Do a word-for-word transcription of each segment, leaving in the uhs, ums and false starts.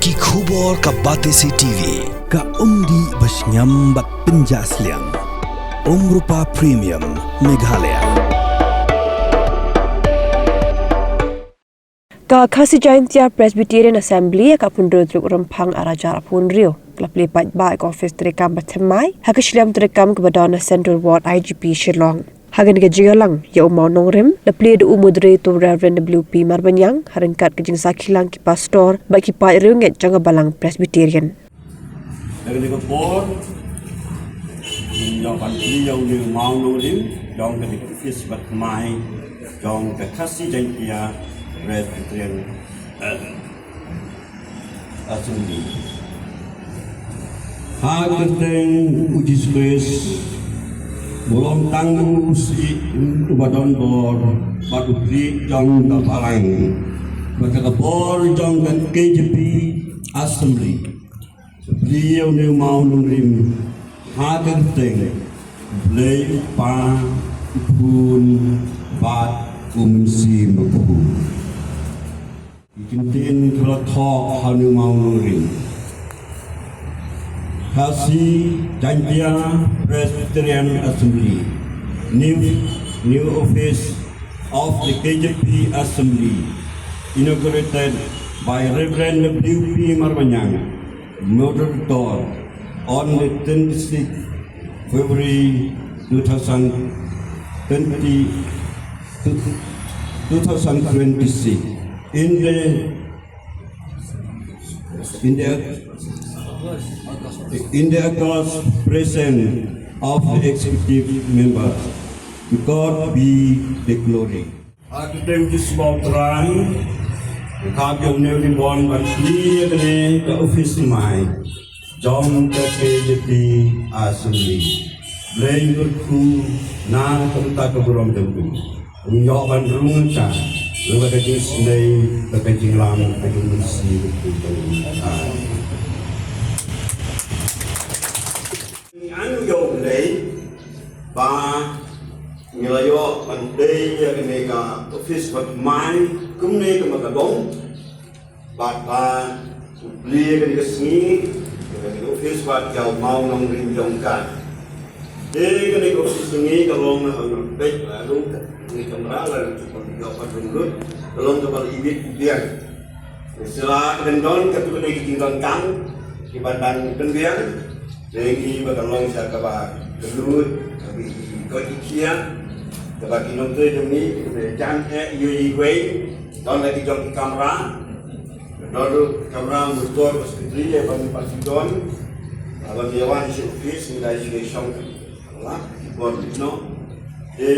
Ki khubor ka Batesi T V, ka umdih ba shngiam bad pynjah sliang. Umrupa Premium, Meghalaya. Ka Khasi Jaintia Presbyterian Assembly ka pynroi tarik Rymphang ar hajar arphew hynriew ka la plie paidbah ïa ka office treikam ba thymmai ha ka shiliang treikam kaba don ha Central Ward I G P Shillong. Ha kane ka jingïalang ïa u mawnongrim la plie da u Moderator Reverend W P Marbaniang ha ryngkat ka jingsakhi lang ki pastor bad ki paid riewngeit jong ka Balang Presbyterian. Da kane ka por, ngi ïoh ban plie ïa une u mawnongrim jong kane ka office ba thymmai jong ka Khasi Jaintia Presbyterian, eh, Assembly. Ha ka kyrteng u Jisu Khrist, ba long tang u Syiem uba don bor bad u Khlieh jong ka Balang, bad ka bor jong ka K J P Assembly. Plie ïa une u mawnongrim ha ka kyrteng U Blei u Kpa, u Khun bad u Mynsiem Bakhuid. Ki kyntien kiba la thoh ha une u mawnongrim. Khasi Jaintia Presbyterian Assembly. New, new office of the K J P Assembly, inaugurated by Reverend W P Marbaniang, Moderator, on the twenty-sixth February two thousand twenty, two thousand twenty-six, in the, in the, in the august presence of the executive members. To God be the glory. Ha ka kyrteng Jisu ba u Trai, nga khap ïa une u ribbon ban plie ïa kane ka office thymmai jong ka K J P Assembly. Blei kyrkhu na ka bynta ka burom jong u. Ïoh ban rung ka lyngba ka jingisynei bad ka jinglam ka jong u Mynsiem Bakhuid jong u. Amen. Ngi ainguh ïa U Blei ba ngi la ïoh ban plie ïa kane ka office ba thymmai kumne kumba ka long. Bad ba U Blei kane ka sngi, kane ka office bad ïa u mawnongrim jong ka. Te kane ka office sngi ka long na ka peit la rung ka ngi kamra la rung ka peit ka long kaba la ibit biang. Sila ka dang don katu kane ka jingdonkam kiba dang pynbiang. Te ngi ba ka long sha kaba kyllut, kaba i koi i khia, kaba ki nongtrei jong ngi, ki nongtrei jam eh, ïoh iwei, don la ki jong ki kamra, don ruh kamra motor, ba secretary, eh, ban, ban ki don, ah, ban ïa wan sha office, ngi dei sha shong, la, ki bor, no. Te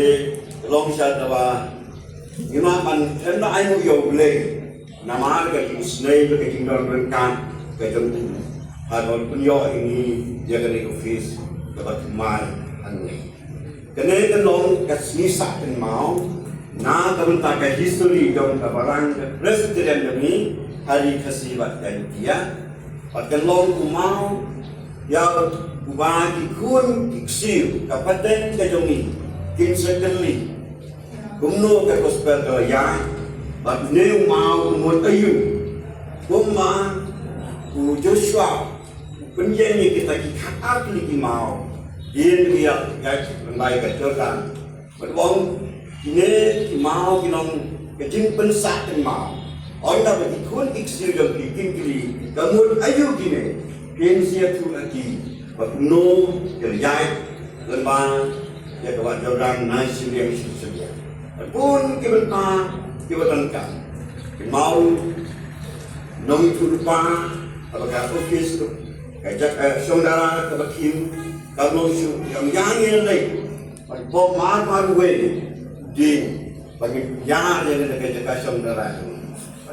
long sha kaba, ngi ma ban, em da ai mu ïoh Blei. Namar ka jingisynei bad ka jingdon ryngkat ka jong u, ha ka ban pynïoh ïa ngi ïa kane ka office kaba thymmai hangne. Kane ka long ka sngi sah kynmaw na ka bynta ka history jong ka Balang ka Presbyterian jong ngi ha ri Khasi bad Jaintia. Bad ka long u maw ïa uba ki khun ki ksiew ka pateng ka jong ngi kin sa kylli kumno ka gospel ka la ïaid, bad une u maw u mut aïu. Kumba u Joshua u pynïeng ïa kita ki khatar tylli ki maw, ïa ki ïaid lyngba ka Jordan. Bad u ong kine ki maw ki long ka jingpynsah kynmaw. Ynda ba ki khun ki ksiew jong phi kin kylli ka mut aïu kine, phin sa ïathuh ha ki ba kumno ki la ïaid lyngba ïa ka wah Jordan na shiliang shiliang. Bun ki bynta kiba donkam. Ki maw nongïathuhlypa, kaba ka office, ka jaka, eh, shong dara kaba khim, ka long shuh ïa ngi ïa lei. Ban pop mar mar wei ding ban ïa ïa ka jaka shong dara.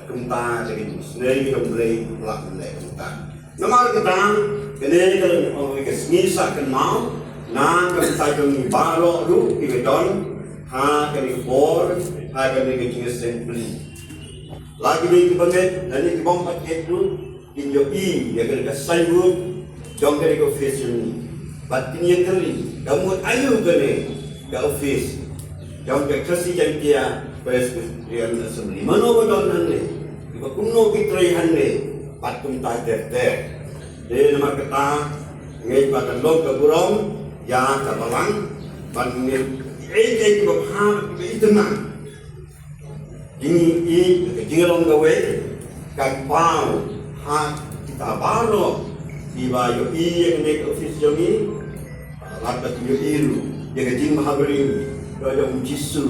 Kumta ka dei ka snei jong Blei, la Blei kumta. Namar kata, kane ka long ka sngi sah kynmaw na ka bynta jong ngi baroh ruh kiba don ha kane ka por, ha kane ka jingïaseng pli. La kine kiba ngeit lane kibym pat ngeit ruh kin ïohi ïa kane ka signboard jong kane ka office jong ngi. Bad kin ïakylli ka mut aïu kane ka office jong ka Khasi Jaintia Presbyterian Assembly. Mano ba don hangne? Kiba kumno ki trei hangne? Bad kumta ter ter. Te namar kata, ngeit ba kan long ka burom ïa ka Balang, bad ngeit ei ei ba bha ba itynnad. Jingïeit, ka jinglong kawei kan paw ha kita baroh kiba ïohi ïa kane ka office jong ngi, bad ba kin ïohi ruh ïa ka jingbhabriew jong U Jisu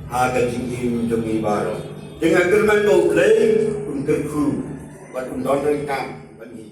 ha ka jingim jong ngi baroh. Te nga kyrmen ba U Blei un kyrkhu bad un don ryngkat bad ngi.